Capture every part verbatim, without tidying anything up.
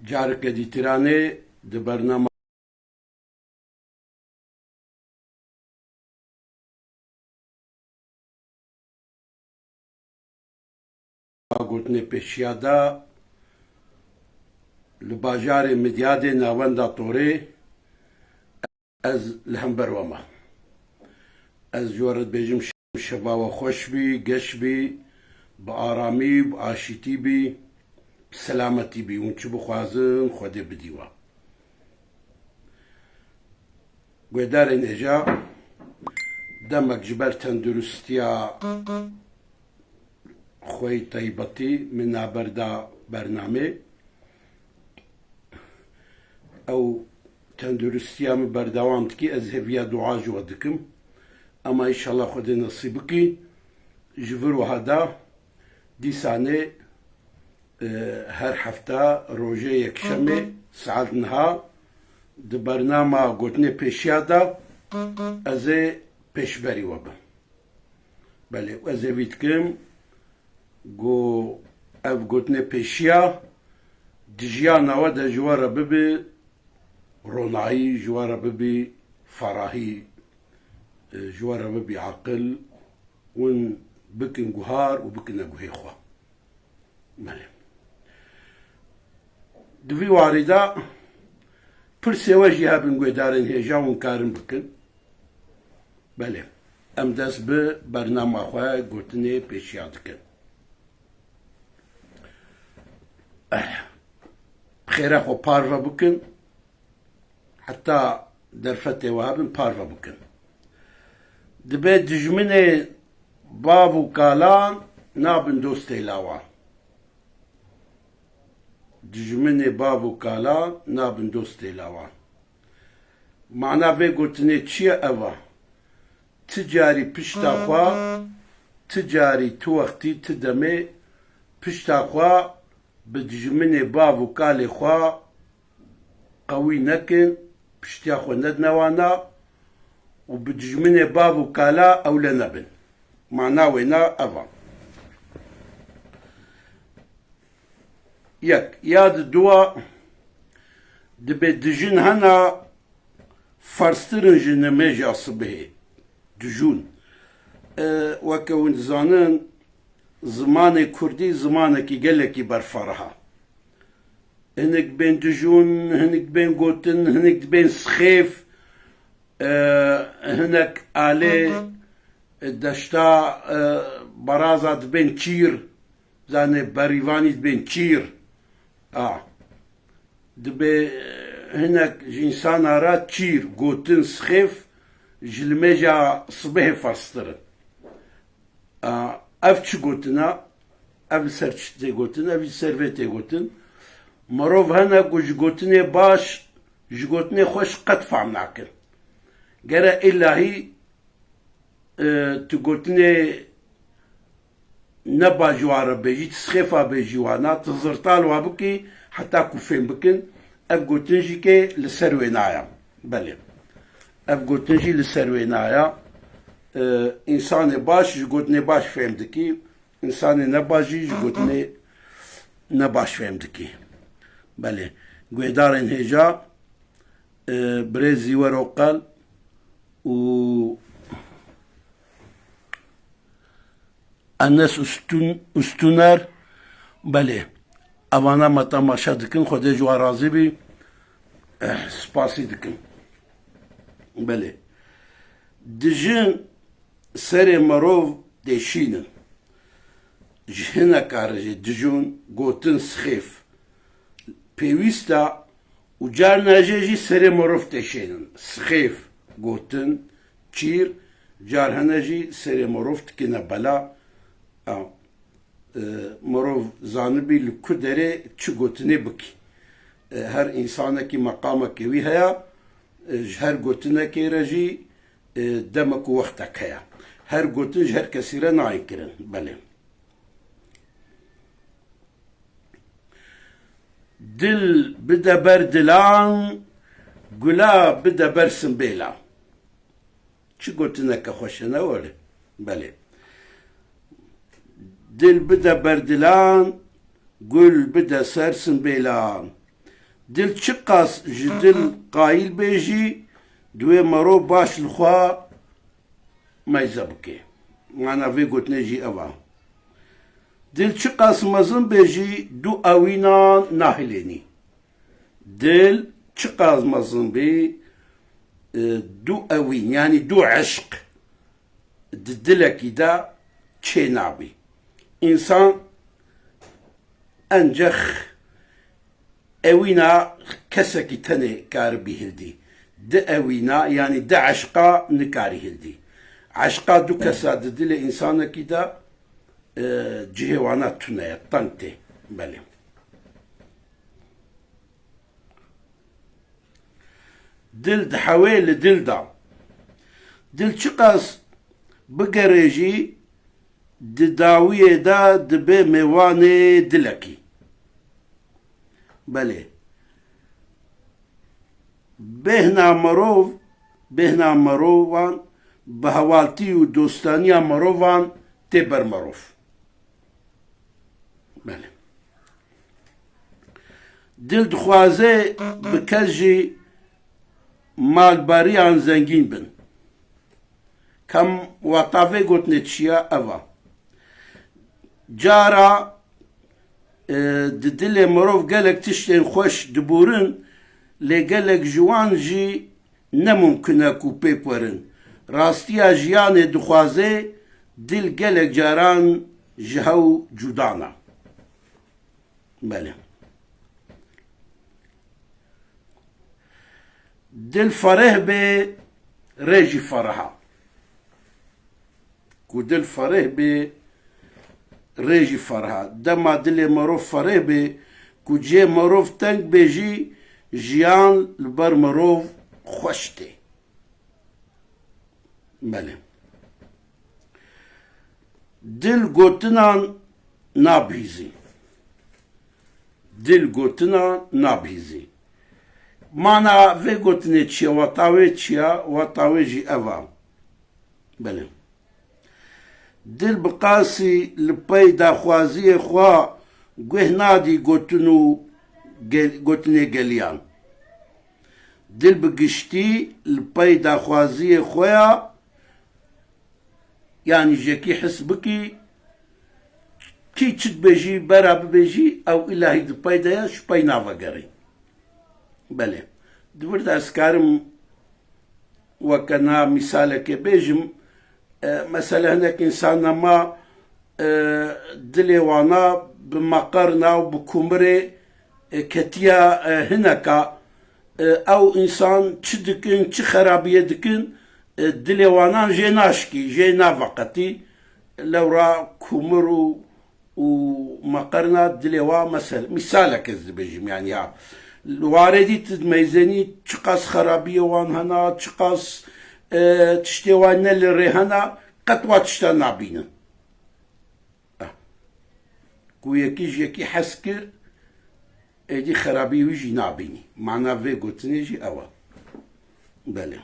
Careke dîtiranê di bernama gotinê pêşiya de li bajarê Midyadê navenda Torê ez li hember we me. Ez ji we re dibêjim şeva we xweş bî, geş bî, bi aramî, bi aşîtî bî, bi selametî bî. Hûn çi bixwazin, Xwedê bidî we. Guhdarên hêja, demek ji ber tenduristiya xwe yî taybetî min naber da bernamê. Ew tenduristiya min berdewam dikî, ez hêviya dua ji we dikim. Ema înşallah Xwedê nesîb bikî, ji vir wiha da dîsanê, e, her hefta rojê yekşemê saet niha di bernama gotinê pêşiya de ez ê pêşberî we bim. Belê, ez hêvî dikim ku ev gotinê pêşiya di jiyana we de ji we re bibe ronahî, ji we re bibe ferahî, e, ji we re bibe aqil, hûn bikin guhar û bikine guhê xwe. Belê. Di vî warî de pirsê we jî hebin guhdarên hêja hûn karin bikin. Belê. Em dest bi bernama xwe gotinê pêşiya dikin. Eh, xêra xwe parve bikin. Heta derfetê we hebin parve bikin. Dibe dijminê bav û kalan nabin dostê lawan. Dijminê bav û kalan nabin dostê lawan. Mana vê gotinê çi ye ev e? Ti carî pişta xwe, ti carî tu wextî, ti demê pişta xwe bi dijminê bav û kalê xwe qewî nekin, piştiya xwe nedine wana û bi dijminê bav û kala ewle nebin. Mana wêna ev a. Yek. Ya di dua, dibe dijin hena ferztir in ji nimêja sibihê. Dijûn. E, weke hûn dizanin, zimanê kurdî zimanekî gelekî berfireh a. Hinek bên dijûn, hinek bên gotin, hinek dibên sixêf, e, hinek alê, e, deşta, e, baraza dibên çîr, zanê berîvanî dibên çîr. A. Dibe, e, hinek ji însana re çîr, gotin, sixêf, ji limêja sibehê ferztir in. A, ev çi gotina? Ev li ser çi tê gotin? Ev li ser vê tê gotin. Mirov hene ku ji gotinê baş, ji gotinê xweş qet fam nakin. Gere îlahî, e, tu gotinê ne baş ji wan re bêjî, tu sixêfa bêjî wana, tu zirtal wa bikî, heta ku fêm bikin. Ev gotin jî kê li ser wê naya. Belê. Ev gotin jî li ser wê naya. E, însanê baş ji gotinê baş fêm dikî, însanê nebaş jî ji gotinê nebaş fêm dikî. Belê. Guhdarên hêja, e, birêz Zîwer Oqel û Enes Ustun-, Ustuner, belê. Evana me temaşe dikin, Xwedê ji wan razî bî. Eh, spasî dikin. Belê. Dijin serê mirov têşînin. Ji hineka re jî dijûn gotin sixêf pêwîst e û carna jê jî serê mirov têşênin. Sixêf gotin, çîr, car hene jî serê mirov dikine bela. A, e, mirov zanibî li ku derê çi gotinê bikî. E, her însanekî meqamekê wî heye, e, ji her gotinekê re jî, e, demek û wextek heye. Her gotin ji her kesî re nayên kirin. Belê. Dil bide ber dilan, gula bide ber simbêlan. Çi gotineke xweş e, ne were? Belê. Dil bide ber dilan, gul bide ser simbêlan. Dil çiqas ji dil qayîl bê jî, divê merov baş li xwe meyze bike. Mana vê gotinê jî ev a. Dil çiqas mezin bê jî, du ewînan nahilênî. Dil çiqas mezin bê, e, du ewîn, yanî du eşq di dilekî de çê nabî. Însan encex ewîna kesekî tenê karibî hildî. Di ewîna, yanî di eşqa nikarî hildî. Eşqa du kesa di dilê însanekî de, e, cihê wana tune ye, teng tê. Belê. Dil dihewê li dil de. Dil çiqas bigere jî di dawiyê de dibe mêvanê dilekî. Belê. Bêhna merov, bêhna merovan bi hevaltî û dostaniya merovan tê ber merov. Belê. Dil dixwaze bi kes jî malbariyan zengîn bin. Kam wata vê gotinê çi ya? Ev a. Cara, e, di dilê mirov gelek tiştên xweş dibûrin, lê gelek ji wan jî ne mumkin e ku pêk werin. Rastiya jiyanê dixwaze dil gelek caran ji hew cuda ne. Belê. Dil fereh bê, rê jî fereh a. Ku dil fereh bê, rê jî fereh a. Dema dilê merov fereh bê, ku cihê merov teng bê jî, jiyan li ber merov xweş tê. Belê. Dil gotinan nabihîzî. Dil gotinan nabihîzî. Mana vê gotinê çi ye? Wata wê çi ye? Wata wê jî ev a. Belê. Dil bi qasî li pey daxwaziyê xwe guh nadî gotin û gel-, gotinê geliyan. Dil bi giştî li pey daxwaziyê xwe ya, yanî jekî his bikî, kî çi dibêjî, bera bibêjî, ew îlahî di pey de ye, ji pey navegerî. Belê. Di vir de ez karim weke na mîsalekê bêjim, e, mesela hinek însan nema, e, dilê wana bi meqerna û bi kumirê, e, ketiya, e, hineka, e, ew însan çi dikin, çi xerabiyê dikin, e, dilê wanan jê naşkî, jê naveqetî, lewra kumir û û meqerna dilê wa mesel-, mîsalek ez dibêjim, yanî ya. Li warê dî tu dimeyzenî çiqas xerabiyê wan hena, çiqas, e, tiştê wan ne li rê hena, qet wa tişta nabînin. Eh. Ku yekî ji yekî hez kir, êdî xerabiyê wî jî nabînî. Mana vê gotinê jî ew e. Belê.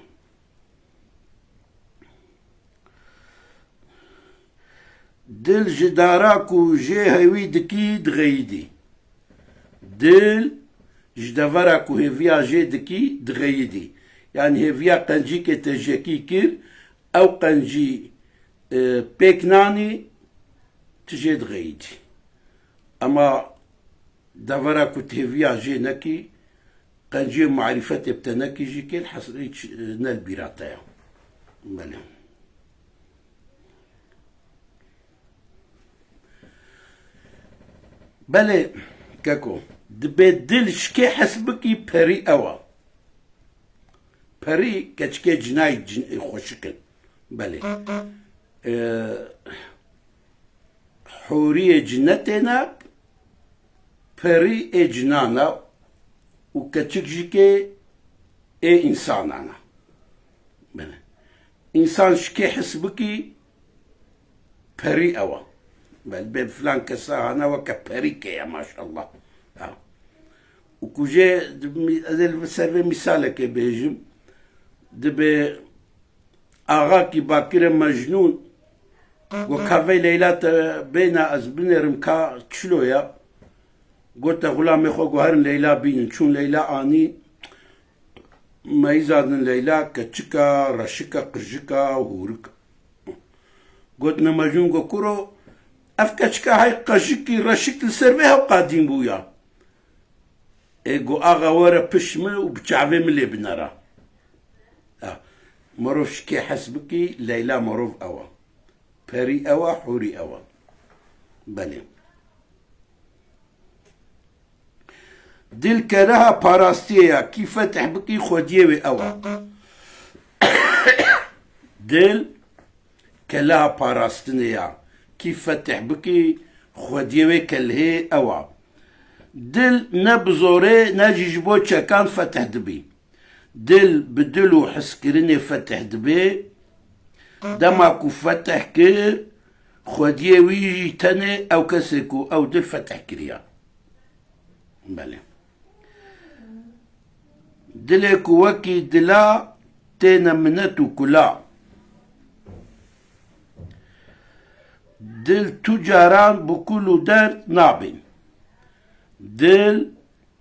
Dil ji dara ku jê hêvî dikî, dixeyidî. Dil ji devera ku hêviya jê dikî, dixeyidî. Yanî hêviya qencîkê te jekî kir, ew qencî, e, pêk nanî, tu jê dixeyidî. Ema devera ku tu hêviya jê nekî, qenciyê marîfetê bi te nekî jî kêl hes-, hiç, e, ne li bîra te ye. Belê. Belê, keko, dibê dil ji kê hes bikî, perî ew e. Perî keçikê cinayî cin-, xweşik in. Belê. E, hûriyê cinetê ne, perî ê cinan e û keçik jî kê ê însanan e. Belê. Însan ji kê his bikî, perî ew e. Belê, bê filan kesa hana weke perîkê ye, maşallah. Ha. Û ku jê, di mî-, ez ê li ser vê mîsalekê bêjim. Dibê Axa kî bakire Mecnûn, got, "Ka vey Leyla te bêna ez binêrim ka çilo ya." Gote xulamê xwe ku herin Leyla bînin. Çûn Leyla anî, meyza din Leyla keçika, reşika, qijika, hûrika. Gotine Mecnûn, got, kuro, ev keçika hey qejikî, reşik li ser vê hewqa dîn bûya. Ê, got, axa were pişt min û bi çavê min lê binera. Ha, mirov şikê hes bikî, Leyla mirov ew e. Perî ew e, hûrî ew e. Belê. Dil keleha parastiyê ya, kî fetih bikî xwediyê wê ew e. Dil keleha parastinê ya, kî fetih bikî xwediyê wê kelhê ew e. Dil ne bi zorê ne jî ji bo çekan fetih dibî. Dil bi dil û hizkirinê fetih dibe. Dema ku fetih kir, xwediyê wî jî tenê ew kesê ku ew dil fetih kiriya. Belê. Dilê ku wekî dila têne minet û kula. Dil tu caran bi kul û derd nabin. Dil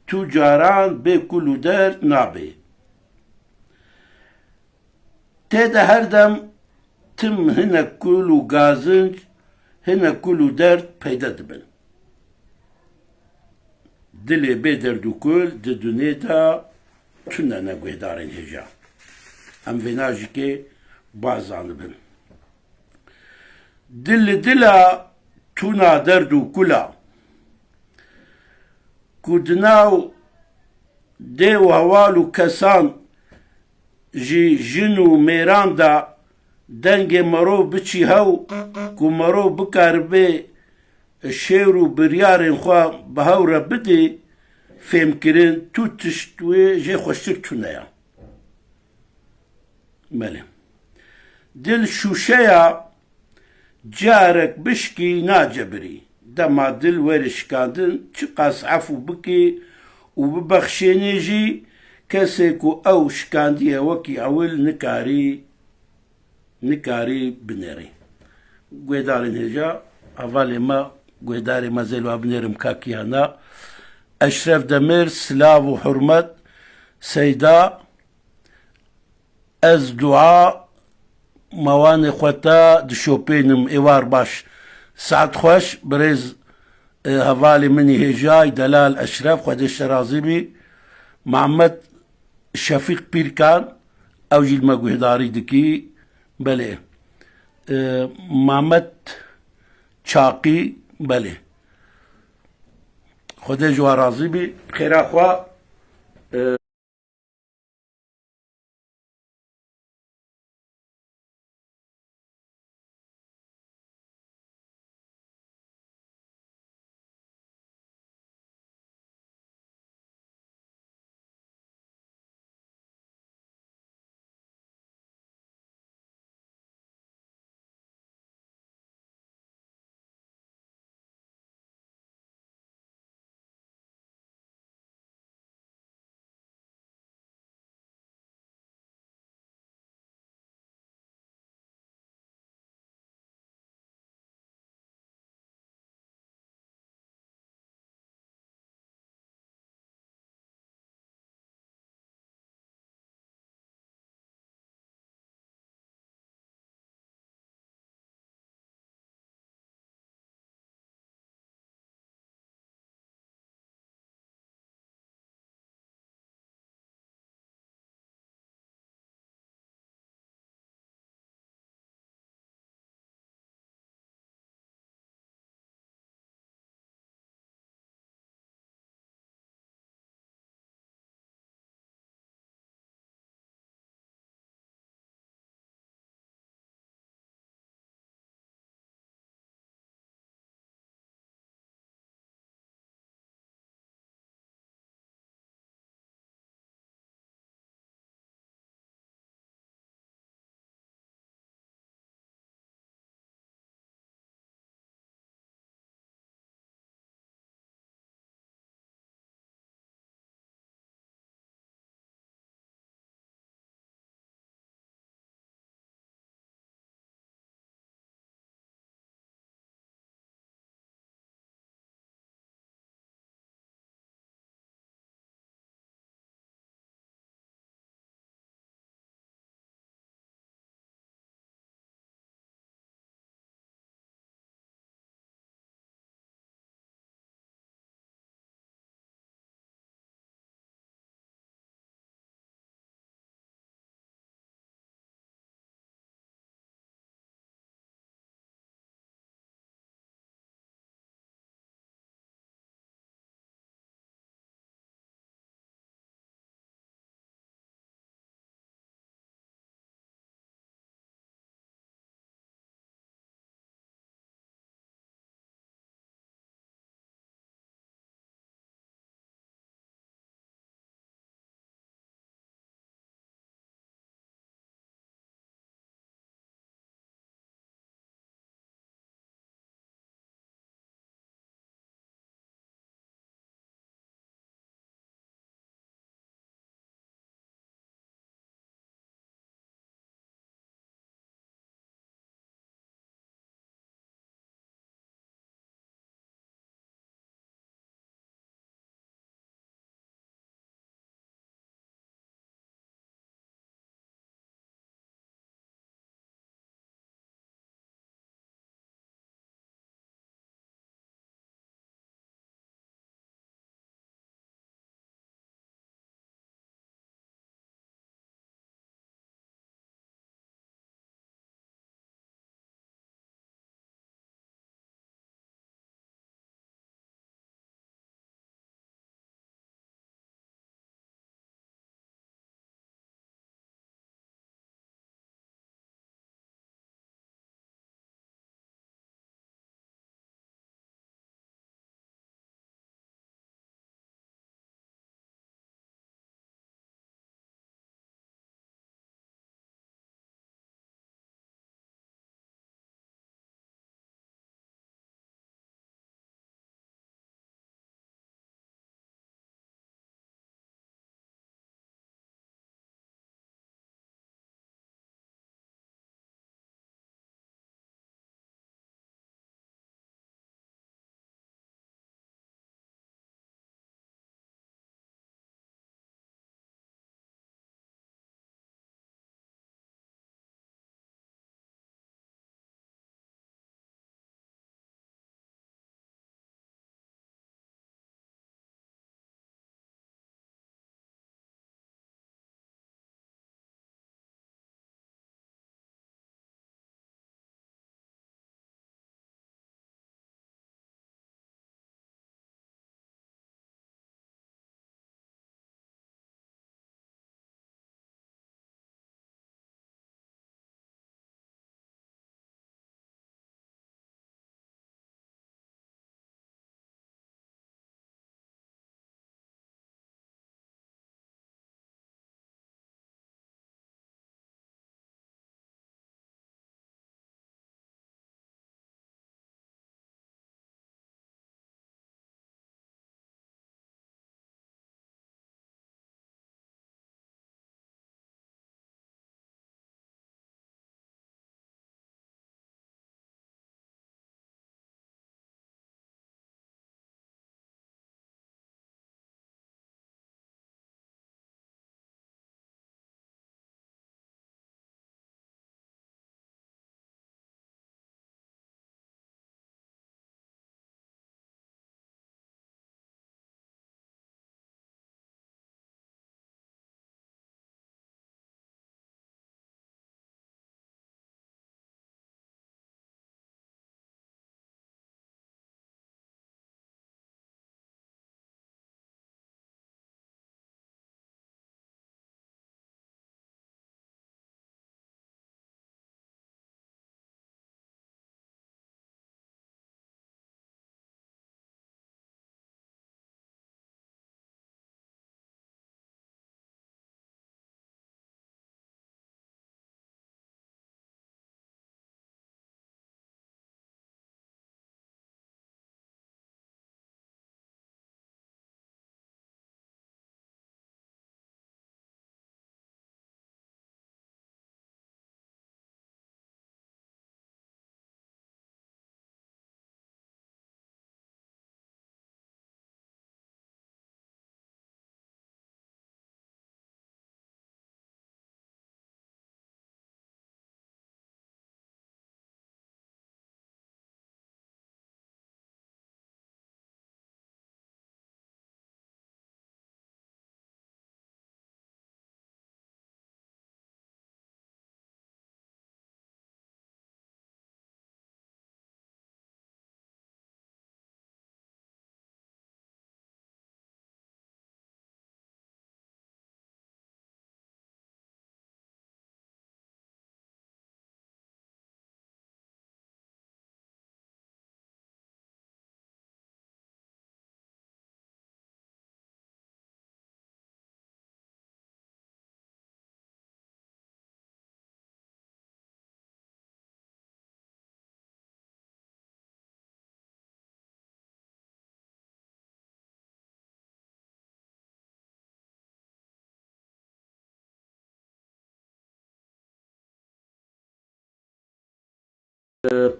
tu caran bê kul û derd nabê. Tê de her dem tim hinek kul û gazinc, hinek kul û derd peyde dibin. Dilê bê derd û kul di dunê de tune ne guhdarên hêja. Em vêna jî kê baş zanibin. Dil li dila tuna derd û kula, ku di nav dê û heval û kesan ji jin û mêran de dengê merov biçî hew, ku merov bikaribe şêwr û biryarên xwe bi hew re bidê fêmkirin, tu tişt wê jê xweştir tune ya. Belê. Dil şûşeya, carek bişkî nacebirî. Dema dil were şikandin, çiqas efû bikî û bibexşênê jî, kesê ku ew şikandiye wekî ewil nikarî, nikarî binêrî. Guhdarên hêja, hevalê me, guhdarê me zêl wa binêrim kakiyana. Eşref Demir, silav û hurmet, Seyda, Ez dua mewanê xwe te dişopênim, êvar baş. Saet xweş, birêz, e, hevalê min î hêjayî, delal Eşref, Xwedê ji te razî bî. Mehmet Şefîq Pîrkan, ew jî li me guhdarî dikî. Belê. E, Mehmet Çaqî, belê. Xwedê ji we razî bî. Xêra xwe, e,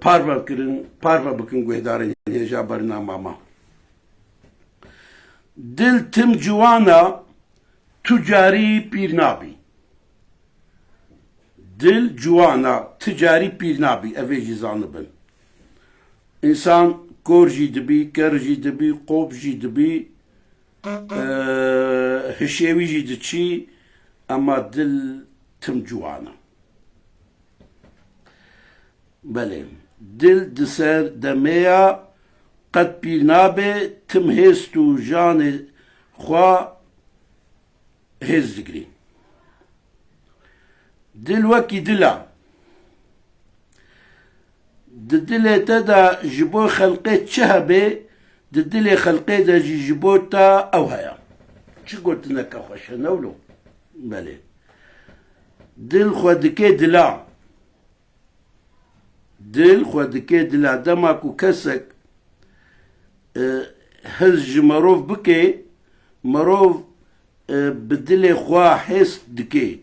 parve kirin, parve bikin guhdarên hêja bernama me. Dil tim ciwana, tu carî pîr nabî. Dil ciwana, tu carî pîr nabî, ev ê jî zanibin. Însan kor jî dibî, ker jî dibî, qop jî dibî, e, hişê wî jî diçî, ema dil tim ciwana. Belê. Dil di ser demê ya qet pîr nabe, tim hêst û janê xwe hêz digirî. Dil wekî dil a. Di dilê te de ji bo xelqê çi hebe, di dilê xelqê de jî ji bo te ew heye. Çi gotineke xweş e, ne wilo? Belê. Dil xwe dike dila. Dil xwe dike dila. Dema ku kesek, e, hez ji merov bike, merov, e, bi dilê xwe hêst dike.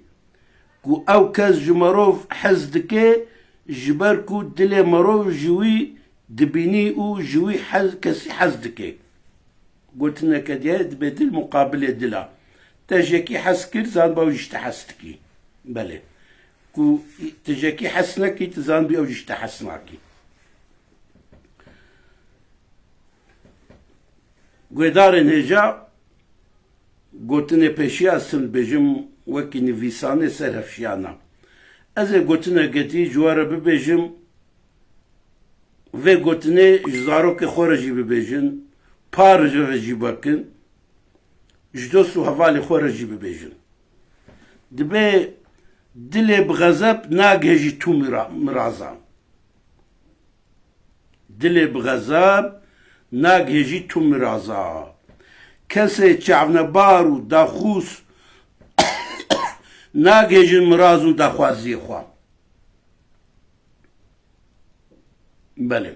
Ku ew kes ji merov hez dike, ji ber ku dilê merov ji wî dibînî û ji wî hez, kesî hez dike. Gotineke diye dibe dil muqabilê dil a. Te ji yekî hez kir, zanibî ew jî ji te hez dikî. Belê. Ku tu ji yekî hez nekî, tu zanibî ew jî ji te hez nakî. Guhdarên hêja, gotinê pêşiya ez tim dibêjim, wekî nivîsanê ser hevşiyana. Ez ê gotineke dî ji we re bibêjim, vê gotinê ji zarokê xwe re jî bibêjin, par ji re jî vekin, ji dost û hevalê xwe re jî bibêjin. Dibê dilê bi xezeb nagihêjî tu mira-, miraza. Dilê bi xezeb nagihêjî tu miraza. Kesê çavnebar û daxûs nagihêjin miraz û daxwaziyê xwe. Belê.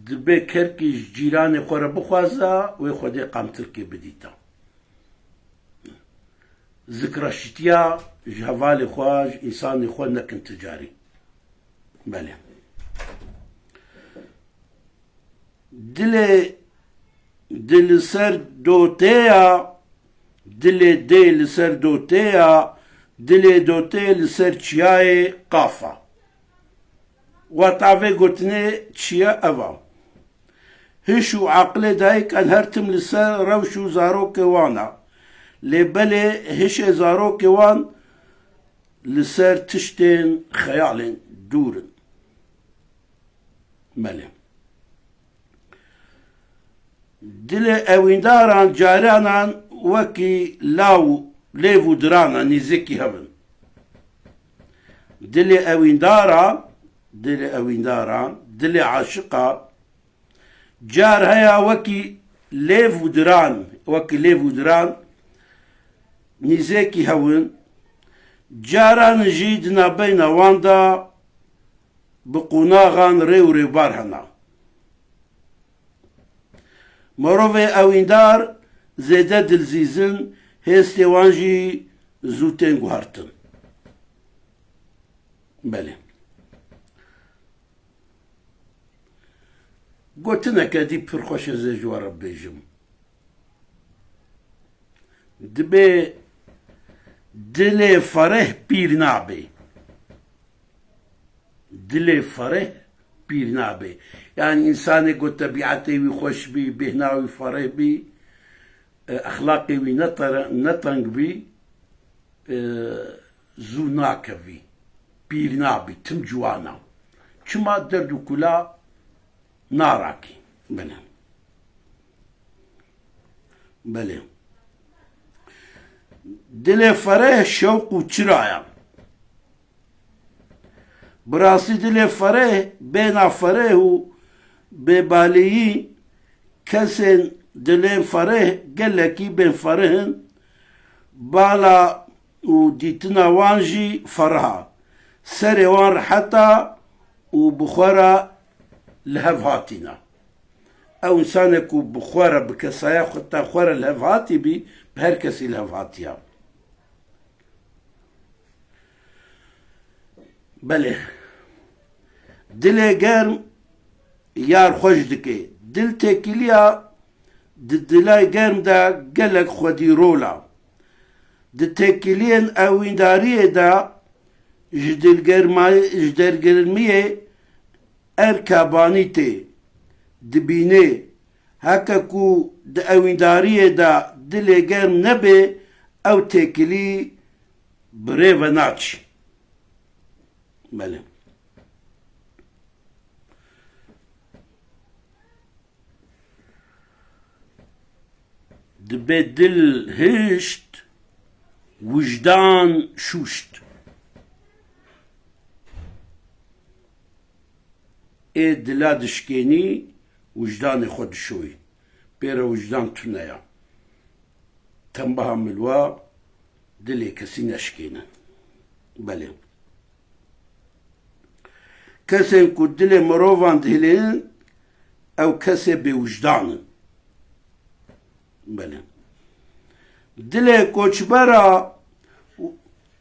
Dibe kerkî ji cîranê xwe re bixwaza, wê Xwedê qamtirkê bidîta. Zikreşitiya ji hevalê xwe, ji însanê xwe nekin ti carî. Belê. Dilê dê li ser dotê ya, dilê dê li ser dotê ya, dilê dotê li ser çiyayê Qafa. Weta vê gotinê çi ye ev a. Hiş û eqilê dayikan her tim li ser rewş û zarokê wan a. Lê belê hişê zarokê wan li ser tiştên xeyalên dûr in. Belê. Dilê ewîndaran cariyanan wekî law, lêv û diran a, nîzikî hev in. Dilê ewîndaran, dilê ewîndaran, dilê aşiqa, car heya wekî lêv û diran, wekî lêv û diran nîzêkî hew in, caran jî di navbeyna wan de bi qonaxan rê û rêbar hena. Mirovê ewîndar zêde dilzîz in, hêstê wan jî zû tên guhertin. Belê. Gotineke dî pir xweş ez ê ji we re bibêjim. Dibê dilê fereh pîr nabe. Dilê fereh pîr nabe. Yani însanê ku tebîetê wî xweş bî, bêhna wî fereh bî, e, exlaqê wî ne tere-, ne teng bî, e, zû nakevî, pîr nabî, tim ciwan a. Çima derd û kula narakî. Belê. Belê. Dilê fereh şewq û çira ya. Bi rastî dilê fereh, bêhna fereh û bêbaleyî kesên dilên fereh gelekî bên fereh in. Bala û dîtina wan jî fereh a. Serê wan rehet a û bi xwe re li hev hatî ne. Ew însanek ku bi xwe re, bi kesaya xwe te xwe re li hev hatî bî, bi her kesî li hev hatiya. Belê. Dilê germ yar xweş dike. Dil têkiliya di dilay germ de gelek xwedî rol a. Di têkiliyên ewîndariyê de ji dilgermay-, ji dilgermiyê erka banî tê dibîne. Heke ku di ewîndariyê de dilê germ nebe, ew têkilî bi rê ve naçî. Belê. Dibe dil hişt, wijdan şûşt. Ê dila dişkênî, wijdanê xwe dişoyî. Pê re wijdan tune ya. Tembaha milwa dilê kesî neşkêne. Belê. Kesên ku dilê mirovan dihilînin, ew kesê bêwijdan in. Belê. Dilê koçbera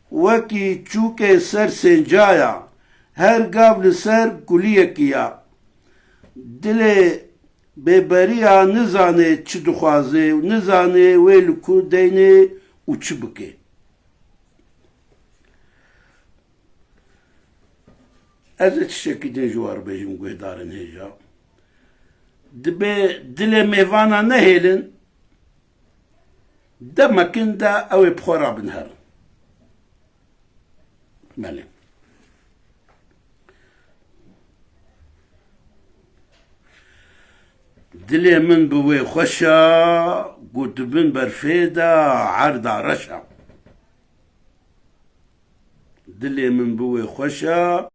wekî çûkê ser sênca ya, her gav li ser kuliyekî ya. Dilê bêberiya nizane çi dixwaze û nizane wê li ku deynê û çi bike. Ez ê tiştekî din ji we re bêjim, guhdarên hêja. Dibe dilê mêvana nehêlin, demekin de ew ê bi xwe rabin herin. Belê. Dilê min bi wê xweş e, ku di bin berfê de erda reş e. Dilê min bi wê xweş e,